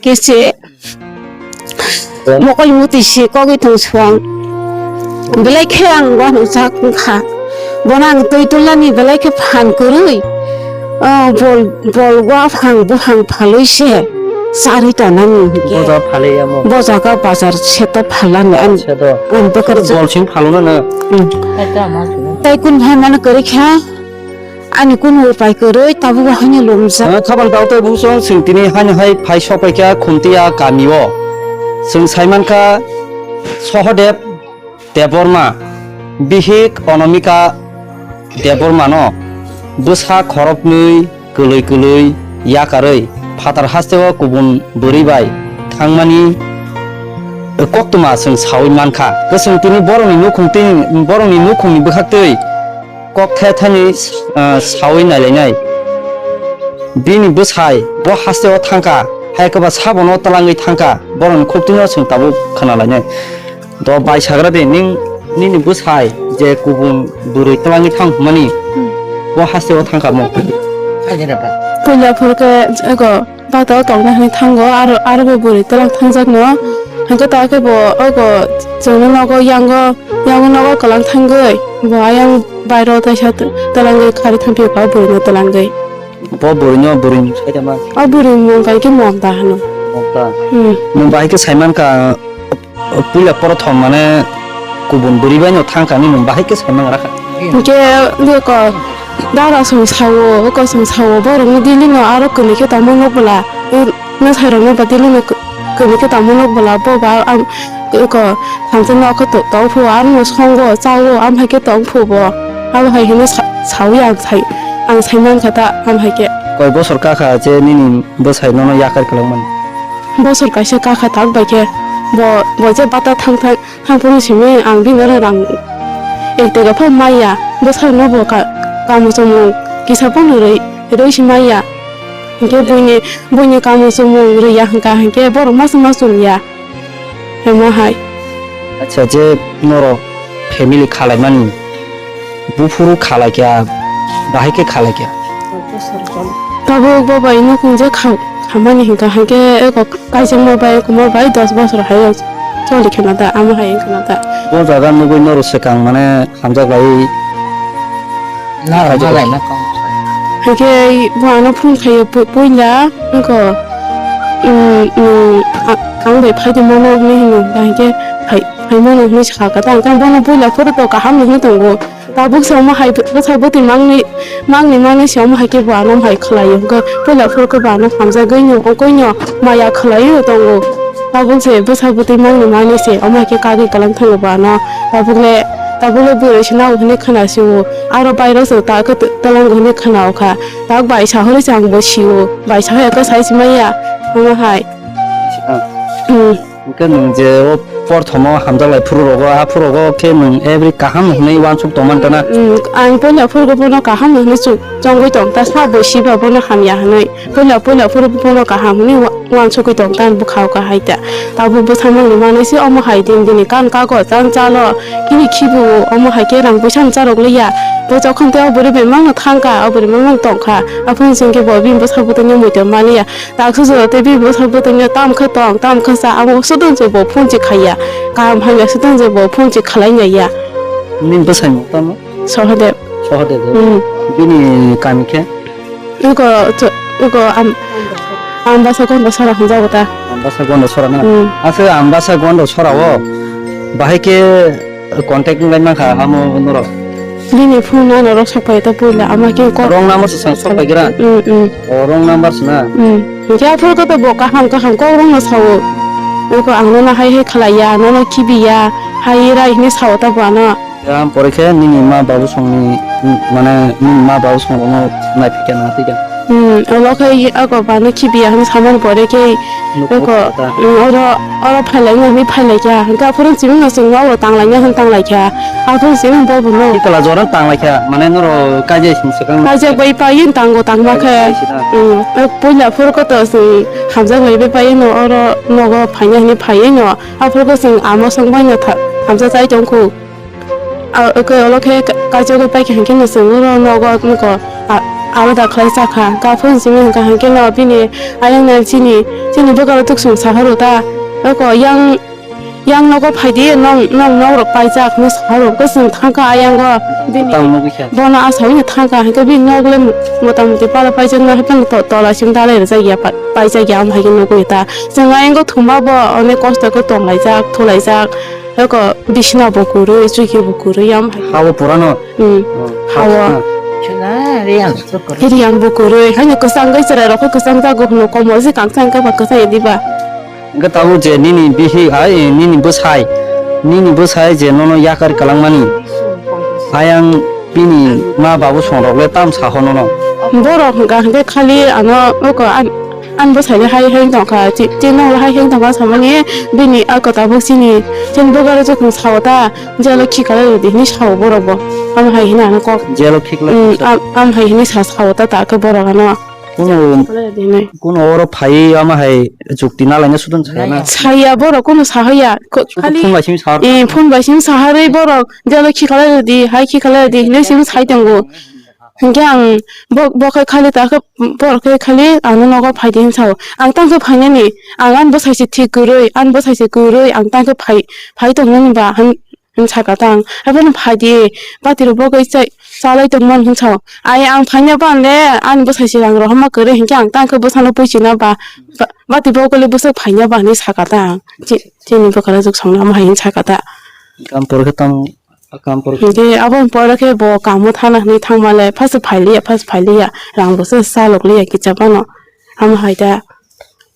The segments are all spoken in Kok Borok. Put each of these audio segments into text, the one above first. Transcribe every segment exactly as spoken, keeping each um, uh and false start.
khe se mokol muti se kogwi thung suang. Belai khe ang bono chak wngkha. Bono ang twi tulnani belai khe phan kwrwi. O bol, bol waphang buphang phalwi se charwi tonani hinkhe. Boja phalwi amo. Bojaga bazar seto phalani ang, Seto. Ang bwkar. Bol sing phaluna na. Hmm. Tai kun hai mano kwrwi kha. Ani kunu upai kwrwi, tabuk haino lomjak. Ah, khabang tao tei busong sing tini haino hai phai sopai kha Khumtiya kami o. Sing sai man kha Sohodev Debbarma, bihik Anamika Debbarma no bwsa khoroknwi kwlwi kwlwi yakarwi phatar haste o kubun bwrwi bai thangmani koktwma sing saui man kha. Kwswng tini borokni nukhung twi, borokni nukhungni bwkhaktwi kok the thani, ah, saui nailainai. Bini bwsai bo haste o thangkha, hai kwba sabono twlangwi thangkha, borokni khuk twino chwng tabuk khwnalainai. Do bai sagra de, ning nini bwsai je kubun bwrwi twlangwi thang hwnmani, bo haste o thangkha mo. Puila phurkhe ego Bata o tongna hwnwi thango, aro, aro bo bwrwi twlang thangjakno. Hwnkhe ta khe bo ogo chwngno nogo yango, yango nogo kwlang thangwi, bo ayang bairo taisa t-, twlangwi kharwi thangphio kha o bwrwino twlangwi. Bo bwrwino, bwrwini sai tama? O bwrwini mung kai khe Momta hwno. Momta? Hmm. Nwng bahai khe sai man kha, puila prothom mane kubun bwrwi bai no thang kha, nini bahai khe sai man rakha. Hwnkhe, hwnkhe ko, dara song sao, ko song sao, borok ni daily no aro kwrwi khe tamo nok bwla, e, no sai rok no ba daily no kwrwi khe tamo nok bwla, bo ba, am, ko, samsung no khe to, tong phu, aro no songo, chao, am hai khe tong phu bo, abo hai hino sa-, sawi ang sai, ang sai man kha ta, am hai khe. Koi bosor ka kha je nini bwsai nono yakar kwlwng mani? Bosor kaisa ka kha tak bai khe, bo, bo je bata thang thang, Thangphuru simi ang bini oro rang ek taka phano maya, bwsarokno bo ka-, kamu chumung kisa phano rwi, rwi si maya. Hinkhe buini, buini kamu chumung rwya hwnkha hinkhe borok masa ma chumya. Hemo hai. Acha, je norok family khalaimani, buphuru khalaikha, bahai khe khalaikha? Tabuk bo bai nukhung je kha-, khamani hwnkha hinkhe eko Kaisa mo bai, mo bai dos bosor hai choli kheno da, amo hai wngkha da. Bo jaga nugui norok swkang mane hamjak lai. Norok malai ma kong. Hinkhe bo ano phone khaio pu-, puila wngkha, um, um, a-, ang bai phai di mano hinwi hino, hinkhe phai, phai mano hinwi sakha da, hinkhe bono puila phuru to kaham hinwi tongo. Tabuk se omo hai bwsa bwtwi mangni, mangni mangni se omo hai khe bo ano hai khlai o. Hwnkhe puila phuru khe bo ano hamjagwi no, ongkoi no maya khlai o tongo. Tabuk se bwsa bwtwi mangni mangni se omo hai khe kagwi kwlang thango bo ano. Tabuk le, tabuk le bwrwi se nao hinwi khna sio. Aro bairo se ta khe twlang hinwi khna o kha. Tabuk bai sa horo se ang bo sio. Bai sa horo khe sai se maya. Omo hai. Ah. Hmm. Hwnkhe nwng je o porthomo hamjaklai phuru rogo, a phuru rogo khe nwng every kaham hwnwi uansuk tongmani tana? Mm, ang puila phuru bono kaham hwnwi chu-, chongwi tong ta, sa bo siba bono hamya hwnwi. Puila, puila phuru bono kaham hwnwi wa-, uansugwi tong ta, bwkha o kahai ta. Tabuk bwsa mangni manwi se omo hai din bini kan kago chan chalo, kini khibu omo hai khe rang puisa no charok liya. Bo jokhon tei o bwrwi bai mangno thangkha, o bwrwi bai mang tongkha. Aphuru chwng khe bo bini bwsa bwtwino muitu maliya. Taksa jora tei bini bwsa bwtwino tam khe tong, tam khe cha, amo sudon se bo phone se khaiya. Kaham hamya sudon se bo phone se khalai naiya. Nini bwsai mung tamo? Sohodev. Sohodev de? Hmm. Bini kami khe? Ugo, cho-, ugo am-, Ambasa Gondasora hwnjago ta. Ambasa Gondasora na? Hmm. Ase Ambasa Gondasora o bahai khe Contact wngwi mankha amo norok. Bini phone ano rok sok pai ta puila ama khe ko. Wrong number se sang sok pai gira? Mm, mm. O wrong number se na? Mm. Hinkhe aphuru khe to bo kaham kaham kok rokno sao. Eko ang nono hai hai khlaiya, nono khibiya, hai rai hinwi sao ta bo ano. Ya, pore khe nini ma babu songni, mane nini ma babu song rokno naiphikya na twi kha. Hmm, omo khe ako bano khibiya hwnwi samani pore khe eko, hmm, oro, oro phailai wngya hwnwi phailai kha. Hwnkhe aphuru chini no chwng oro tanglaina hwn tanglaikha. Aphuru chini bo bono. Ikla jora tanglaikha, mane noro kaijai sing swkang. Kaijak bai paiyung tango tangma khe. Kaijak bai sina. Hmm, puila phuru koto chwng hamjak bai bai paiyung no oro nogo phaina hwnwi phaiyung no. Aphuru khe chwng amo swng bai no tha-, hamjak chai tongkhu. A, eko olo khe ka-, kaijagwi paikha hinkhe no chwng oro nogo nokho, a, alada khlai cha kha. Kaphun simi hwnkha hwnkhe no bini ayang nang chini, chini bwkha rok tuksong sahoro ta. Eko yang, yang nogo phaidi nong, nong nok rok paijak hinwi sahoro. Bwswng thangkha ayango bini, tamo nugwi kha. Bono asai no thangkha hwnkhe bini nok le motamoti pala paijak no hwnkhe to-, tola sim dalai rwjak ya, pa-, paijak ya, am hai khe nugwi ta. Chwng ayango thumba bo onek kosto khe tonglaijak, thulaijak. Eko bisna bo kwrwi, chukhe bo kwrwi, am hai. Habo purano. Hmm. Oh, habo. Khna, riyang se kwrwi. Riyang bo kwrwi. Haino kwchang gai chwrai rok khe kwchang jago hwno, komo se kangsa hwnkhe ba kwchang ya diba. Hwnkhe tabuk je nini bihik hai, nini bwsai, nini bwsai je nono yakar kwlangmani. Ayang bini ma babu song rok le tam saho nono. Borok hwnkha hwnkhe khali ano oko an-, Ani bwsai le hai hai wng tong kha, chi-, chini nok le hai hai wng tong kha samani, bini ako tabuk chini, chini bwkha rok jokhon sao ta, jalo khiklai rwdi hinwi sao borok bo. Amo hai hwnwi ano kok. Jalo khiklai. Hmm, kok sa. Am, am hai hwnwi sa sao ta, ta khe borok ano. Kuno, jalo khiklai rwdi hinwi. Kuno oro phai ama hai chukti nalaina sudon saya na. Saya borok kuno sahoya. Ko-, sudu khali, phone bai simi sa. Eh, phone bai simi saharwi borok jalo khiklai rwdi, hai khiklai rwdi hinwi simi sai tongo. Hinkhe ang bo, bo khe khali ta khe, borok khe khali ano nogo phaidi hinwi sao. Ang tang khe phainani, ang ani bwsai se thik kwrwi, ani bwsai se kwrwi, ang tang khe phai, phai tongnani ba, hin, hin saka ta ang. Abono phaidi, bati rok bo khe chai, chalai tongmani hin sao. Ai ang phaina ba le, ani bwsai se rang rohorma kwrwi, hinkhe ang tang khe bwsano puichina ba, ba, bati bo khe le bwswk phaina ba hinwi saka ta ang. Chi-, chini bwkha rok songno amo hai hin saka ta. Kam por khe tamo. Kam por. Hingke aboni pore khe bo kamo thana hinwi thangma le, first phai liya, first phai liya, rang bo se salok liya kicha phano. Amo hai da.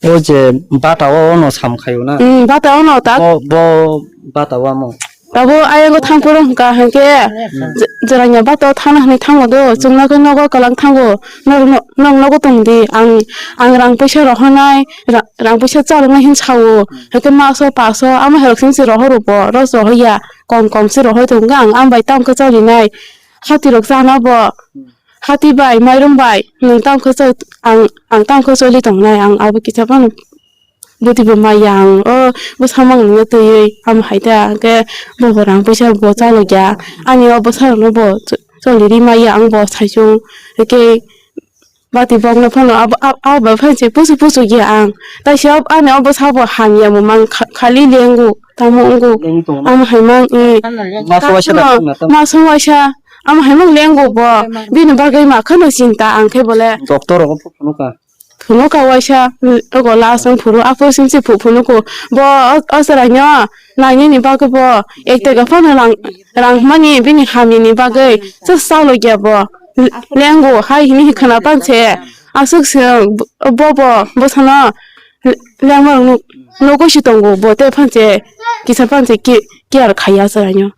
O je bata o ono sam khayo na? Hmm, bata ono ta. Bo, bo bata o amo. Tabo ayang o thang phuru hwnkha hwnkhe, hmm, je-, jeranya bata o thana hinwi thango do, hmm, chwngno khe nogo kwlang thango, nog, nog, nog nogo tong di, ang, ang rang puisa rohornai, ra-, rang puisa chaloknai hin sao, hmm, hwnkhe maso paso, amo hai rok sini se rohoro bo, ros rohor ya. Kom kom se rohor tongo, ang, ang bai tamo khe cholinai. Hati rok chana bo. Hati bai, mairum bai, nwng tamo khe chol-, ang, ang tamo khe choli tongnai, ang abo kisa phano bwtwi bo maya ang, o bwsa mang nungya twiwi, amo hai ta, hwnkhe bo bo rang puisa bo chalokya, ani o bwsa rokno bo cho-, choli ri maya ang bo saichung, hwnkhe. Bati bokno phano abo, abo, abo bai phai se pusu pusu ya ang. Taisa ani obo sabo hamya bo mang kha-, khali lengo, tamo wngo. Lengwi tongo. Amo hai mang, eh. Maso waisa da khna tamo. Maso waisa. Amo hai mang lengo bo. Bini bagwi ma khano chinta ang khe bole. Doctor rogo phunukha. Phunukha waisa, ogo last wng phuru, aphuru sing se phu-, phunuko. Bo o, o chwraino. Nainani bagwi bo ek taka phano rang, rang hwnmani bini hamyani bagwi se chalokya bo. Lengo hai hwnwi khwna panse aswk se bo, bo bwsano lengma rok nugwi se tongo bo tei panse kisa panse ki-, care khaiya chwraino.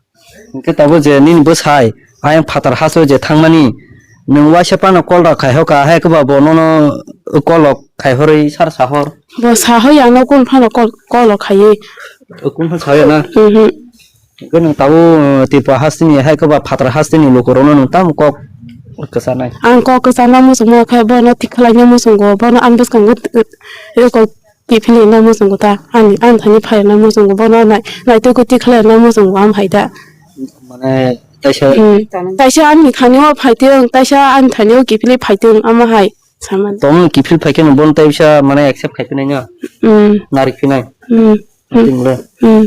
Hwnkhe tabuk je nini bwsai ayang phatar haso je thangmani nwng waisa phano call rok khai hoka hai khe ba bo nono call rok khai horwi sar sahor. Bo sahoya ano kunu phano call, call rok khaiwi. Kunu phano sahoya na? Mhm. Hwnkhe nwng tabuk, uh, Tripura hasteni hai khe ba phatar hasteni lukurokno nwng tamo kok kwcharnai? Ang kok kwcharna muchungma khe bono thik khlaina muchungo, bono ani bwskango t-, t-, reko kiphilna muchungo ta, ani, ani thani phaina muchungo, bono nai-, naitugwi thik khlaina muchungo, am hai da. Mane, taisa. Hmm. Taisa ani thani o phaitwng, taisa ani thani o kiphilwi phaitwng, amo hai. Samani. Tong kiphil phai khe no bono tei bisa mane accept khai phinai no. Hmm. Narik phinai. Hmm. Tinglo. Hmm.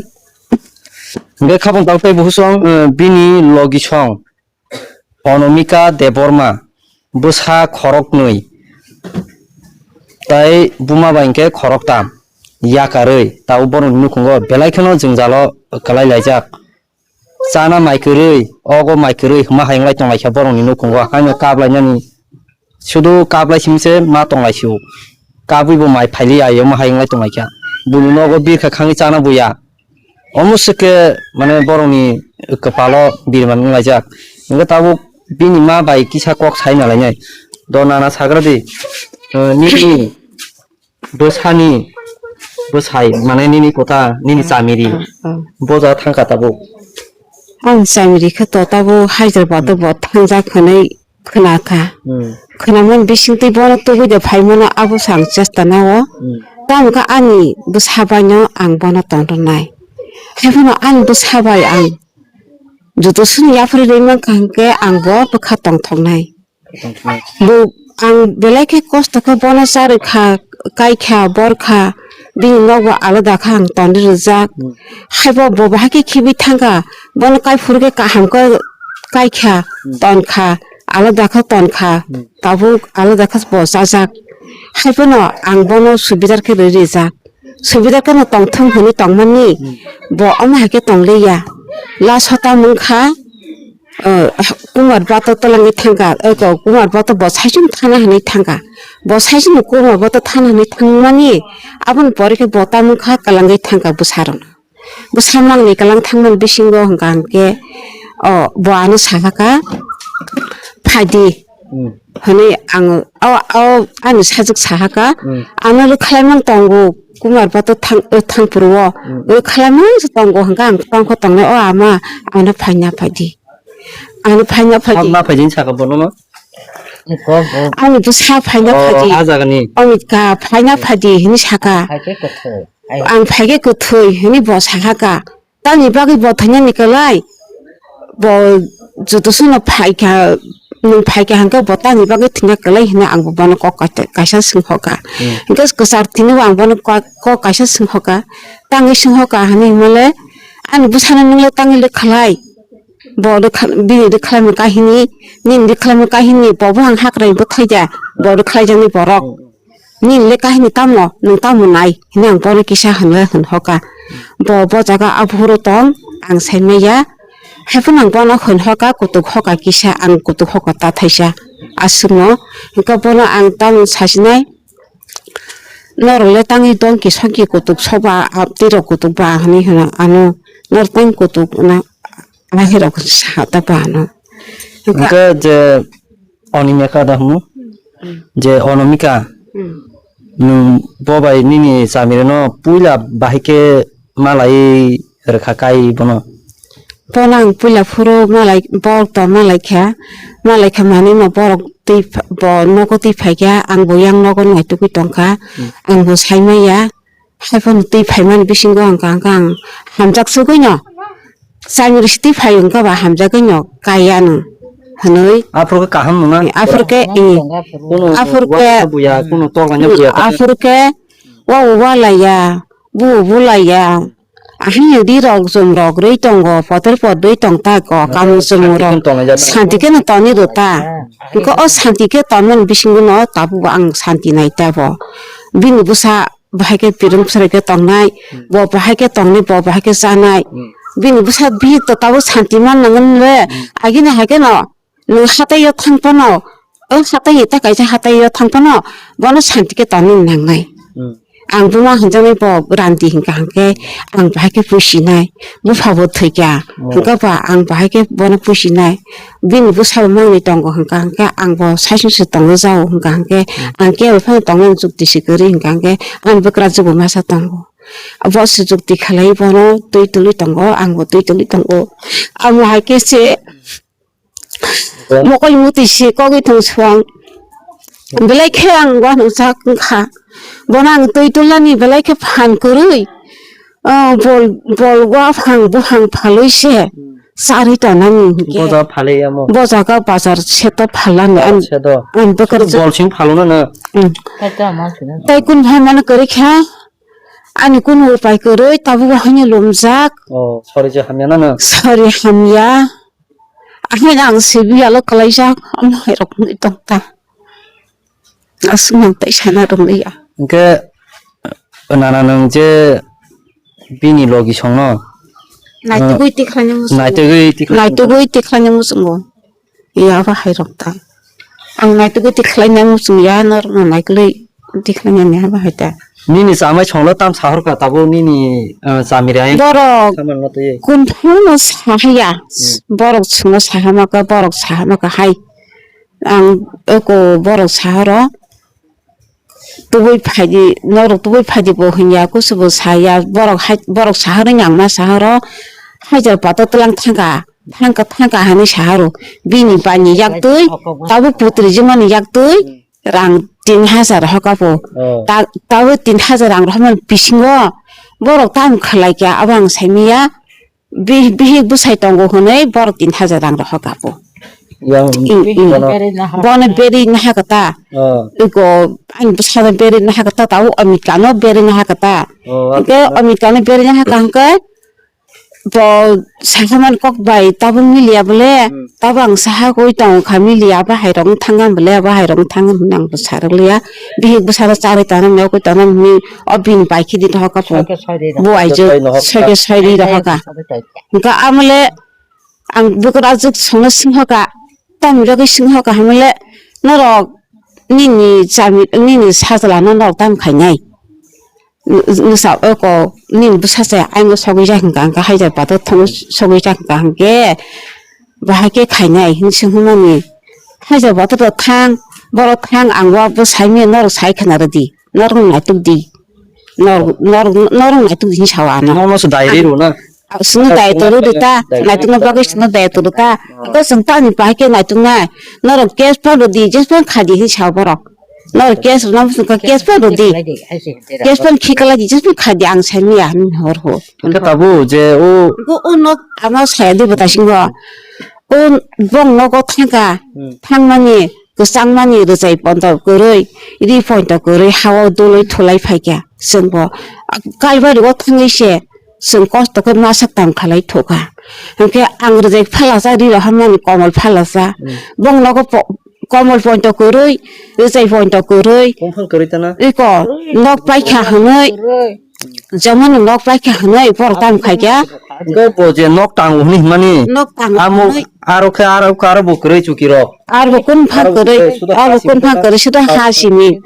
Hingke khabang tang tei buhusong, eh, bini logi song Onomika Debbarma bwsa khoroknwi tai buma bai hingke khoroktam yakarwi tau borokni nukhungo belai kheno jwngjalo kwlai laijak. Chana mai kwrwi, ogo mai kwrwi hwnma hai wnglai tonglaikha borokni nukhungo, haino kaplainani sudu kaplai simi se ma tonglaisio, kabwi bo mai phailiya, omo hai wnglai tonglaikha. Buni nogo birkha khangwi chana buya, omo swkhe mane borokni kwpalo birman wnglaijak. Hwnkhe tabuk bini ma bai kisa kok sai nalainai, do nana sagra di, nini bwsani bwsai, mane nini kota, nini chamiri, ah, ah, boja thangkha tabuk. Ani chamiri khe to tabuk Hyderabad o, hmm, bo thangjak hwnwi khna kha. Hmm. Khna man bising twi bono tubui de phai mano, abo se ang chesta nao. Hmm. Tamo khe ani bwsa bai no ang bono tong rwnai. Hai phano ani bwsa bai ang joto sini yaphar rwi man kha hwnkhe ang bo bwkha tong thok nai. Bo ang belai khe kosto khe bono charwi kha, kai kha, bor kha, bini nok bo alada kha ang tonwi rijak. Hmm. Haibo bo bahai khe khibi thangkha, bono kai phuru khe kaham khe kai kha, Hmm. ton kha, alada khe ton kha, Hmm. tabuk alada khe bo chajak. Haiphano ang bono subidar khe rwi rijak. Subidar khe no tongthung hwnwi tongmani, Hmm. bo omo hai khe tongliya. Last o tamo wngkha, o, Kumar Bato twlangwi thangkha, o, ko Kumar Bato bo saichung thana hwnwi thangkha. Bo saichung Kumar Bato thana hwnwi thangmani, aboni pore khe bo tamo wngkha kwlangwi thangkha bwsarokno. Bwsa mangni kwlang thangmani bisingo hwnkha hwnkhe, o, bo ano sahaka, "Phaidi," Hmm. hwnwi ang, o, o, ani sajwk sahaka, Hmm. "Ano rwkhlaimang tongo, Kumar Bato thang, o, thangphuru o, Hmm. rwkhlaimang se tongo," hwnkha ang tongkha tongnai, "O ama, ano phaina phaidi." Ano phaina phaidi. Hapna phaidi saka bono no? Ani bwsa phaina Oh, phaidi. Ah jagani. Ani ka phaina phaidi hini saka. Phaikhe kwthwi. Ang phaikhe kwthwi hini bo sahaka. Tamni bagwi bo thainani kwlai? Bo joto songno phaikha, nwng phaikha hwnkhe bo tamni bagwi thwina kwlai hini ang bo bono kok kaisa, kaisa swngkha. Hmm. Hwnkhe kwchar tini bo ang bono kok, kok kaisa swngkha. Tangwi swngkha hini himale ani bwsano nwngle tangwi le khalai? Bo rwkha-, bini rwkhlaima kahini, nini rwkhlaima kahini, bo buphang hakwrai bwthai da, bo rwkhlaijaknai borok. Nini le kahini tamo, nwng tamo nai, hwnwi ang bono kisa hwnwi hwnhoka. Bo, bo jaga aphuru tong, ang saimaya. Haiphano ang bono hwnhoka, kutuk hoka kisa, ang kutuk hoka ta thaisa. Aswkno, hwnkhe bono ang tamo sasinai, norok le tangwi dongki songki kutuk soba, ah, twi rok kutuk ba hwnwi hwno ano, norok tang kutuk na. Ahirok sa ta bano. Hwnkhe je Onimika da hwnwi? Hmm. Je Onimika, Hmm. nwng bo bai nini chamirino puila bahai khe malai rwkha kai bono? Bono ang puila phuru malai, borok to malai kha, malai kha manwi no borok twi pha-, bo nogo twi phai kha, ang bo yang nogo naitugwi tong kha, Hmm. ang bo sai maya. Haiphano twi phaimani bisingo ang kha, ang kha ang hamjak sugwino. Chaimri si twi phai wngkha ba hamjagwino kaiya nwng hwnwi. Aphuru khe kaham nungna. Aphuru khe, eh, Kuno aphuru khe, waksa buya, kuno tokla nya buya. Aphuru khe wa wa laiya, bu bu laiya. Ahini di rok jom rok rwi tongo, potor pot rwi tong ta ko, kamu santi chwng rok. Khe tongna jata. Santi khe no toni rw ta. Ko o santi khe tonmani bisingo no tabuk ang santi nai ta bo. Bini bwsa bahai khe pirum srai khe tongnai, Hmm. bo bahai khe tongnai, bo bahai khe chanai. Hmm. Bini bwsa bihik to tabuk santi man nangani le, Hmm. agini hai khe no, nwng hatai o thang phano, o hatai ta kaisa hatai o thang phano, bono santi khe tonwi nangnai. Hmm. Ang buma hinjaknai bo randi hinkha hinkhe, ang bahai khe puisinai, bupha bo thwikha, Hmm. hinkhe ba ang bahai khe bono puisinai. Bini bwsa bo mangni tongo hwnkha hwnkhe ang bo saichung se tongo jao hwnkha hwnkhe Hmm. ang kebo phano tongnani chukti se kwrwi hwnkha hwnkhe ang bwkrajwk bo masa tongo. Bo se chukti khlai bono twi tuli tongo ang bo twi tuli tongo. Amo hai khe se Hmm. mokol muti se kogwi thung suang. Belai khe ang bo nungsa wngkha. Bono ang twi tulnani belai khe phan kwrwi. Ah, bol, bol waphang buphang phalwi se Hmm. charwi tonani hinkhe. Boja phalwi amo. Bo jaga bazar seto phalani Bazar an, seto. An bwkar Seto ja- bol sing phaluna na. Hmm. Kaisa ma sina. Tai kun phaimani kwrwi kha. Ani kun upai kwrwi tabuk haino lumjak. Oh, sorry je hamya na na. Sorry hamya. Ahai ang sibi alo kwlaijak. Amo hai rok wngwi tong ta. Aswk nang tai sana rwngya. Hwnkhe, nana nwng je bini logi songno, naitugwi tikhlaina muchungo. Naitugwi tikhlaina Naitugwi tikhlaina muchungo. Ya ba hai rok ta. Ang naitugwi tikhlaina muchung ya, norokno naikolwi tikhlaina ni ha ba hai ta. Nini chamai songno tam sahorkha tabuk nini, ah, chamiri ayang Borok samanno twi. Kunphano sahaya. Hmm. Borok chwngno sahamaka, borok sahamaka hai. Ang eko borok sahoro tubui phaidi, norok tubui phaidi bo hinya, kusu bo saya, borok hai, borok sahoro yang ma sahoro hajar pato tlang thangka, thangka, thangka hani sahoro bini bani yak twi, tabuk putri jimani yak twi, rang tin hajar hoka bo. Oh. Ta-, tabuk tin hajar rang rohormani bisingo borok tamo khlai kha, abo ang saimanya. Bi-, bihik bwsai tongo hwnwi borok tin hajar rang rohor kha bo. Yang I- i- bono. Bono beri naha kata. Oh. Iko ani bwsano beri naha kata tau Amit Kano beri naha kata. Oh, Iko Amit Kano beri naha kahangke bo sahaman kok bai tabuk miliya bole. Hmm. Tabuk ang saha koi tong kha miliya bahai rok thang bole bahai rok thang nang bwsarok liya. Bihik bwsano chari tana meo koi tana mi o bini bai khidi rohoka po. Soike soiri rohoka. Bo aijo soike soiri rohoka. Hingke amole ang bukur ajuk songno singhoka, tamni bagwi singhoka hwnmale norok nini chami, nini sajla no norok tam khainai. Nwsa oko nini bwsa se aingo sogwi jak hwnka hwnkhe haijar pator thongo sogwi jak hwnka hwnkhe bahai khe khainai hwnwi swnghormani. Haijar pator rok thang, borok thang ang bo saimanya norok sai khna rwdi. Norok naituk di. Nor-, nor-, norok naituk di hinwi sao ano. Nono se dai ri rw na. Sino dai toro di ta, naituk no bagwi sino dai toro ta. Ko song ta ni pai ke naituk nai. Norok case pa rw di, just pa kha di hinwi sao borok. Norok case rw na song ka case pa rw di. Case pa khi kala di, just pa kha di ang sai maya hinwi hor ho. Hwnkhe tabuk je o. Ko o nok ama saya di bwta singo. O bong nogo thangka, hmm, thangmani, kwchangmani rwchai poito kwrwi, ri poito kwrwi, hao doloi thulai phaikha. Chwngbo Kalbari o thangwi se chwng kosto khe masa tang khalai thokha. Hwnkhe ang rwchai phalasa, ri rok hamnani komol phalasa. Hmm. Bong nogo po-, komol poito kwrwi, rwchai poito kwrwi. Bumphang kwrwi tana? Iko, nok paikha hwnwi. Jemon nok paikha hwnwi borok tam khaikha. Hwnkhe bo je nok tango hwnwi hwnmani. Nok tango amo hwnwi. Aro khe aro khe aro bo kwrwi chuki rok. Aro bo kun pha kwrwi, aro bo kun pha kwrwi suda ha simi.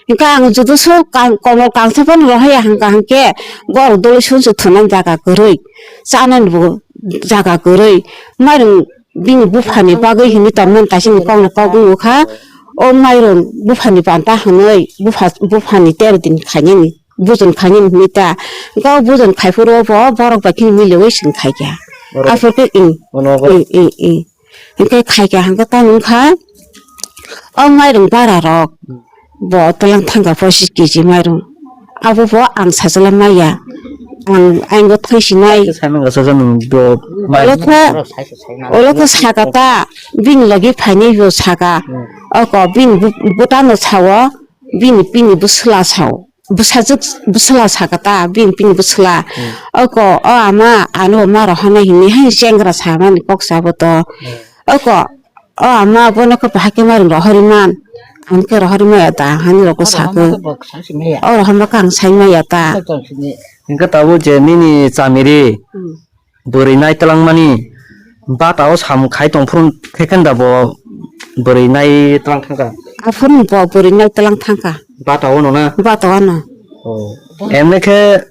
Hwnkhe ang judu su kang-, komol kangsa phano rohaya hwnkha hwnkhe borok dolo sunsu thunani jaga kwrwi. Chanani bo jaga kwrwi. Mairum bini buphani bagwi hwnwi tongmani kaisa ni kokno kok wngkha. O mairum buphani banta hwnwi bupha, buphani tero din khainani. Bujon khainani hwnwi ta. Hwnkhe o bujon khai phuru o bo borok bai kheno miliui chwng khaikha. Borok. Aphuru khe i, i, i, i. Hwnkhe khaikha hwnkhe tamo wngkha o mairum bara rok bo twlang thangkha pochis kg mairum. Abo bo ang sajala maya. Ang, ang bo thaisinai. Khe saimang kha sajani bo mairum. Olo khe, olo khe saka ta bini logi phainai bo saka. Hmm. Oko bini bu-, bwtano sao. Bini pini bwswla sao, bwsajwk bwswla sakha ta, bini pini bwswla. Hmm. Oko o ama ano ma rohornai hinwi hai chengra samani kok sabo to. Hmm. Oko o ama bono khe bahai khe mairum rohorwi man. Ang khe rohorwi maya ta hani rokbo sakhe. O rohorma khe ang sai maya ta. Hwnkhe tabuk je nini chamiri. Hmm. Bwrwi nai twlangmani bata o samung khai tong phuru khe khe da bo bwrwi nai twlang thangkha. Aphuru bo bwrwi nai twlang thangkha. Bata o no na? Bata o no. Oh. Emne khe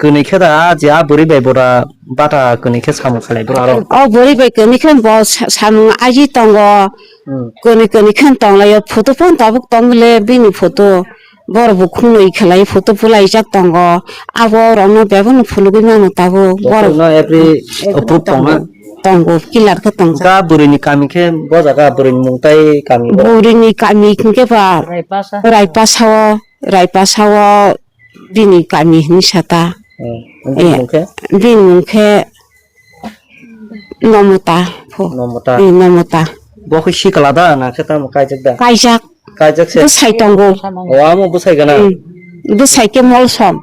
kwnwi khe da a je a bwrwi bai bora bata kwnwi khe samung khalai bora aro. O bwrwi bai kwnwi khe bo sa-, samung aji tongo. Hmm. Kwnwi kwnwi khe tonglaio photo phano tabuk tong le bini photo. Borok bo khungnwi khlai photo bulaijak tongo. Abo rokno bebakno phunugwi mano tabuk. Borok no every approve tongna? Tongo, clear khe tongjak. Hwnkhe bwrwini kami khe bo jaga bwrwini mung tai kami bo? Bwrwini kami hwnkhe ba Raipasa. Raipasa o, Raipasa o bini kami hinwi sata. Hmm. Bini mung khe? Bini mung khe Nomota pho. Nomota. Ni Nomota. Bo khe sikla da na khe tamo kaijak da? Kaijak. Kaijak se. Bwsai tongo. O amo bwsai gana? Hmm. Bwsai khe molsom.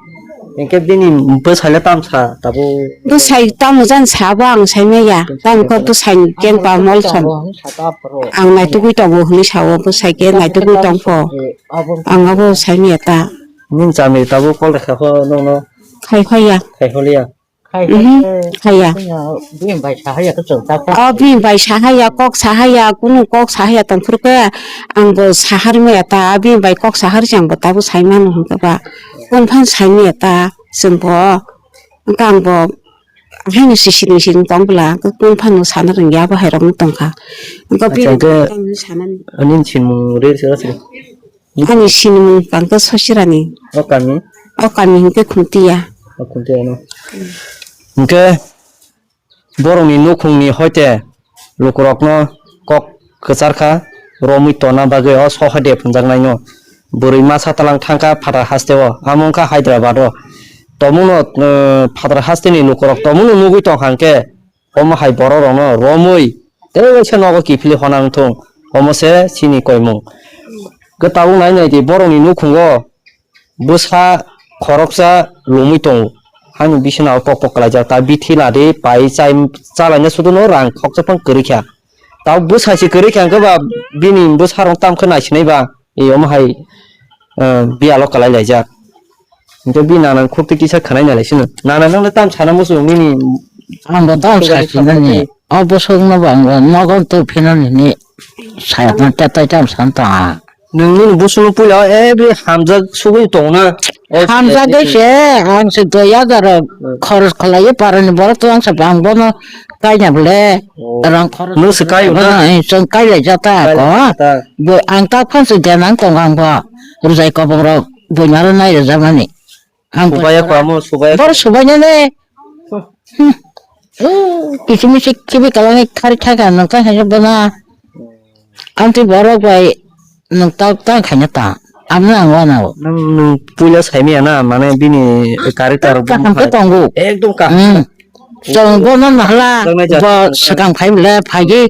Hwnkhe bini bwsai le tam sa tabuk? Bwsai tamo jan sa bo ang sai maya. Tamo khe bwsai ni kempa molsom. Ang naitugwi tongo hwnwi sao bwsai khe naitugwi tong pho. Ang abo sai maya ta. Nini chamiri tabuk call rwkha pho nokno? Khai phaiya. Khai pholiya. Mhm, haya. O bini bai sahaya, kok sahaya, kunu kok sahaya tongphuru khe ang bo sahar maya ta, bini bai kok sahar se ang bo tabuk sai mano hwnkhe ba. Kung phano sai maya ta, chwng bo, hwnkhe ang bo haino se siring siring tong bwla, kung phano sana rwngya, bo hai rokno tongkha. Hwnkhe bini bai tongmani sanani. Ani sinimung re se. Ani sinimung tangkhe Sosirani. O kami? O kami hwnkhe Khumtiya. O Khumtiya no. Hwnkhe borokni nukhungni hoite lukurokno kok kwcharkha romwi tonna bagwi o sohade phunjaknaino. Bwrwi masa tlang thangkha phatar hasteo, amo wngkha Hyderabado. Tomungno, eh, phatar hasteni lukurok tomungno nugwi tongkha hwnkhe, omo hai borok rokno romwi Tei waisa nogo kiphilwi hona wngthung, omo se chini koimung. Khe tabuk nai nai di, borokni nukhungo bwsa khoroksa lomwi tongo. Hani bisina o pok pok kwlaijak, ta bithi nadi pai chai chalaina sudu no rang khoksa phang kwrwi kha. Tabuk bwsa se kwrwi kha, hwnkhe ba bini bwsa rok tam khe naisinai ba, e omo hai, eh, biyalo kwlai laijak. Hwnkhe bini nana khuk twi kisa khwnai nai lai sino. Nana nang le tam sana muchung nini. Ang bo tam sa sinani. O bwswk no bo ang bo nogo twi phino nini sayatna tetai tam san tong ang. Nwng nini bwswk no puila o every hamjak sugwi tong na. O hamjak se, se ang se dui hajar Hmm. Khoros khlaiwi parani borok to ang sa bang bono kaina bole Oh. Rang khoros. Nwng se kai na? Bono, eh, chwng kai lai jata Kai ko. lai jata. Bo ang ta phan se den ang tong ang bo. Rwjai kobong rok buina ro nai rwjak mani. Ang Subaya ko amo, subaya. Bor subanya ne. Hmm. Kichi michi kibi kalangni khari thaka nang ta khaina bana. Amtwi borok bai nang ta ta khaina ta. Amna ang wana o. Nang, nang puila saimaya na, mane bini character rok Kaham khe tongo. Ekdom kaham. Hmm. Chwng bono nahla, Chwng nai bo jat. Swkang phai bole phaidi.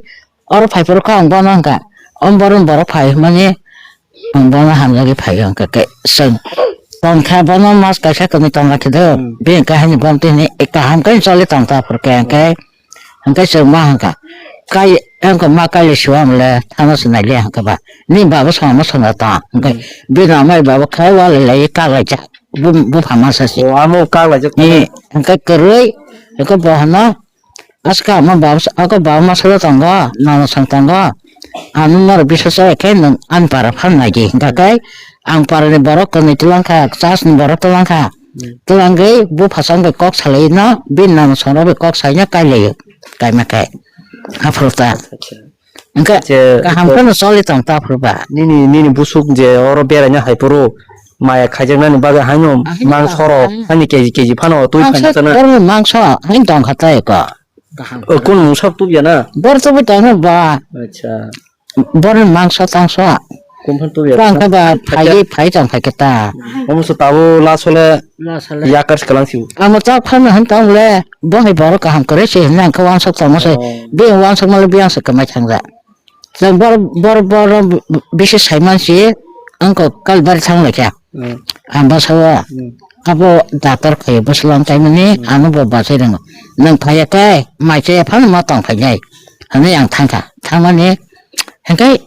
Oro phai phuru kha ang bono hwnkha, o borok, borok phai hwnmani ang bono hamjagwi phai hwnkha khe chwng tongkha bono mas kaisa kwmwi tongna khe do Hmm. bini kahini bomtwi hwnwi kaham khe choli tongta phuru khe hwnkhe hwnkhe chwng ma hwnkha kai hwnkha ma kailai siwa mole thano se naile hwnkha ba ni babo songma songna ta hwnkhe Hmm. bini amai babo khai walai lai kaklaijak bu bupha masa se O amo kaklaijak ni hwnkhe kwrwi hwnkhe bo hwno Aska ama baba, ako baba ma salo tongo, nono song tongo. Ano norok bisa chaya khe nwng ani para phan nai di. Hingkha khe ang para ni borok kwnwi twlang kha, church ni borok twlang kha. Hmm. Twlangwi bupha chong bai kok salai no, bini nono song rok bai kok sai no kai lai o. Kaima khe. Aphuru ta. Acha. Hingkhe Je, kaham ko- kheno choli tong ta phuru ba. Nini, nini busuk je oro beraina hai phuru maya khaijaknani bagwi haino Ah, haino mangso rok, kaham. Haini K G, K G phano twi Mangso, phaina tana. Borokni mangso, haino tong kha tei ko. Kaham. O, kun mungsa tubya na? Bor tubui tong ba. Acha. Borokni mangso tangso. Kun phan tubya? Bang khe ba, phai, phai tong phai khe ta. Omo so tabo last hole Last hole. Yakar se kalang siu. Amo chak phan han tong le, bo hai borok kaham kwrwi se hinwi ang khe wansuk tongma se. Oh. Bini wansuk ma le biyang se kwmai thang ja. Chwng bor, bor, bor bisi saiman si, ang ko kalbari thang lai kha. Hmm. Ang basa o, Hmm. Abo doctor khai bwswlang kaimani, Hmm. Ano bo bachai rwngo. Nwng phaiya khe, mai chaya phano ma tong phainai. Hwnwi ang thang kha. Thangmani, hwnkhe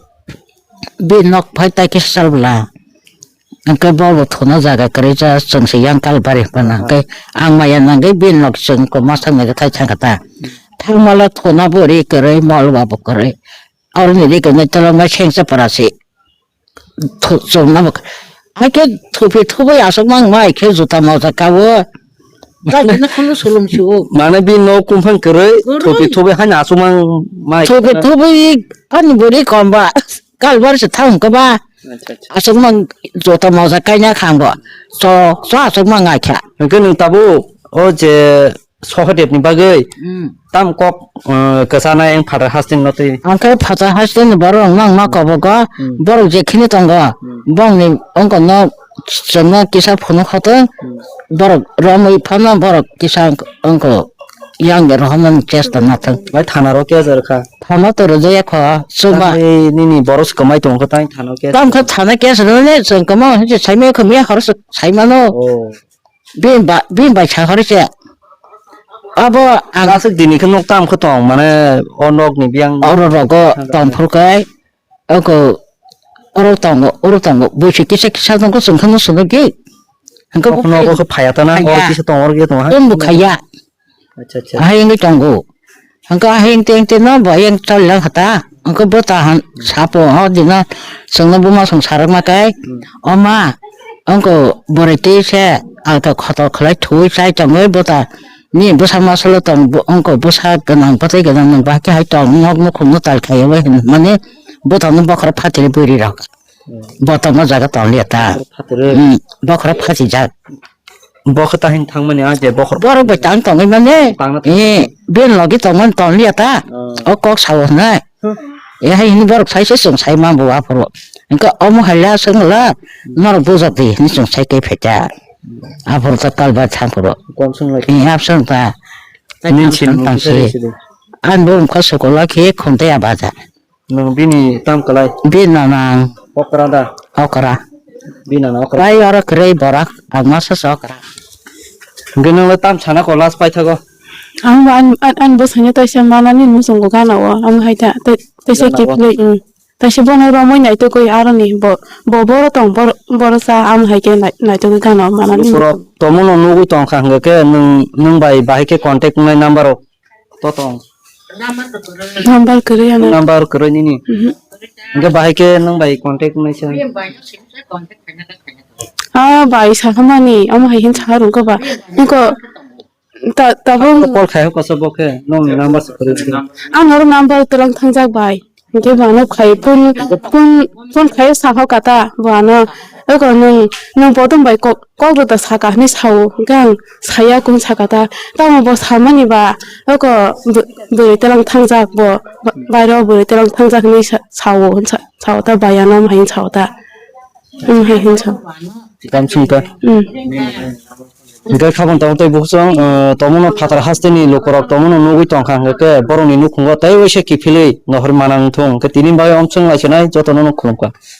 bini nok phai tai khe sal bwla. Hwnkhe bo bo thuna jaga kwrwi cha chwng se yang kalbari hwnba na. Hwnkhe ang maya nangwi bini nok chwng ko ma thang nai thai thang kha ta. Thang mala thuna bo ri kwrwi mol ba bo kwrwi. Aro ni ri kwrwi tolo ma seng cha para se. Thu chwng ma bo. Hai khe thupi thubai aswk mang mai khe juta moja kawo. Kaisa na khunu sulum si o. Mane bini nok kumphang kwrwi, Kwrwi. Thupi thubai haino aswk mang mai. Thupi thubai ani bo ri kom ba. Kalbari se thang kha ba. Acha, acha. Aswk mang jota moja kaina kha ang bo. So, so aswk mang ngai kha. Hwnkhe nwng tabuk o je Sohadevni bagwi Hmm. Tam kok, uh, kwchana yang phatar hasteni no twi. Ang khe phatar hasteni borok nang ma kobogo, Hmm. Borok je khini tongo, Hmm. Bongni ongko no chwngno kisa phunuk hoto, Hmm. Borok romwi phano borok kisa ongko yang rohornani chesta nathang. Bai thana ro kesa rwkha. Thana to rwjaya kho, chwngba. Tamni nini boros kwmai tongkha tang thana kesa. Tam khe thana kesa rwne chwng kwma hinse saimaya kho miya horo saimano. Oh. Bini ba, bini bai sa horo se. Abo ang aswk dini khe nok tam khe tong mane o nok ni biyang. Oro rogo tong phuru khe. Oko, oro tongo, oro tongo. Buisi kisa kisa tongo, chwng khe no swngwi di. Hwnkhe bo phai-, phaya ta na, oro kisa tongo, oro kisa tongo, ha? Tongo khaya. Acha, acha. Ahai wngwi tongo. Hwnkhe ahai wngte wngte no bo yang choli lang kha ta. Hwnkhe bo ta han sapo, o dino chwngno buma song sarwk ma kai. Hmm. O ma, wngko borai twi se, ang to khoto khlai thuwi chai tongwi bo ta. Ni bwsa masalo tong, bo, wngko bwsa gwnang, bwtwi gwnang nwng bahai khe hai tong, nok nukhungno tal khai o hinmani, bwtangno bokhorok phatiri bwrwi rok. Hmm. Bwtangno jaga tong liya ta. Bokhorok phatiri. Hmm, bokhorok phatijak. Bokhorok ta hin thangmani a je bokhorok. Borok bai tang tongwi mani. Tangna thang. Eh, ben logi tongmani tong liya ta. Hmm. O kok sao hwnai. Hmm. Eh, hai hini borok sai se chwng sai ma bo aphuru. Engka omo hai la swng la, hmm, norok bujak di hini chwng sai kai phaita. Aphuru ta kalba thang phuru. Kom swng lai. Eh, ap swng ta. Nin sin tang si. Ang bo wngkha Sukola khe Khumtaya bazar. Nwng bini tam kwlai? Bini nana ang Okra da? Okra. Bini nana okra? Bai oro kwrwi borak, ang masa se okra. Hwnkhe nwng le tam sana ko last paithago? Ang bo an, an, an bo sanya taisa manani muchungo gana o, ang hai ta, tai, taisa kiphilwi, um. Taisa bono romwi naitugwi aroni bo, bo boro tong, boro, boro sa, ang hai khe nai, naitugwi gana o manani. Borok tomono nugwi tongkha hwnkhe nwng, nwng bai bahai khe contact wngnai number rok? To tong. Number kwrwi ano. Number kwrwi nini. Mhm. Hwnkhe bahai khe nwng bai contact wngnai se. Ah, bai sakha mani, omo hai hin sakha rwngkha ba. Niko ta, tabuk. Call khai ho kosa bo khe, nwng number se kwrwi. Ano number twlang thangjak bai. Hwnkhe bo ano khai phone, phone, phone khai sakha kata bo ano. Eko nwng, nwng bodom bai kok, kok rwda saka hinwi sao, hwnkhe ang saya kung saka ta, tamo bo samani ba, oko bw-, bwrwi twlang thangjak bo, ba-, bairo bwrwi twlang thangjak hinwi sa-, sao, hinwi sa-, sao ta, bai ano omo hai hinwi sao ta, omo hai hinwi sao. Kam sung ta. Hmm. Hwnkhe khabang tamo tei bukhusong, eh, tomono phatar hasteni lukurok tomono nugwi tongkha, hwnkhe borokni nukhungo tei waisa kiphilwi nohor manang thung, hwnkhe tini bagwi omsong laisinai jotono no khulumkha.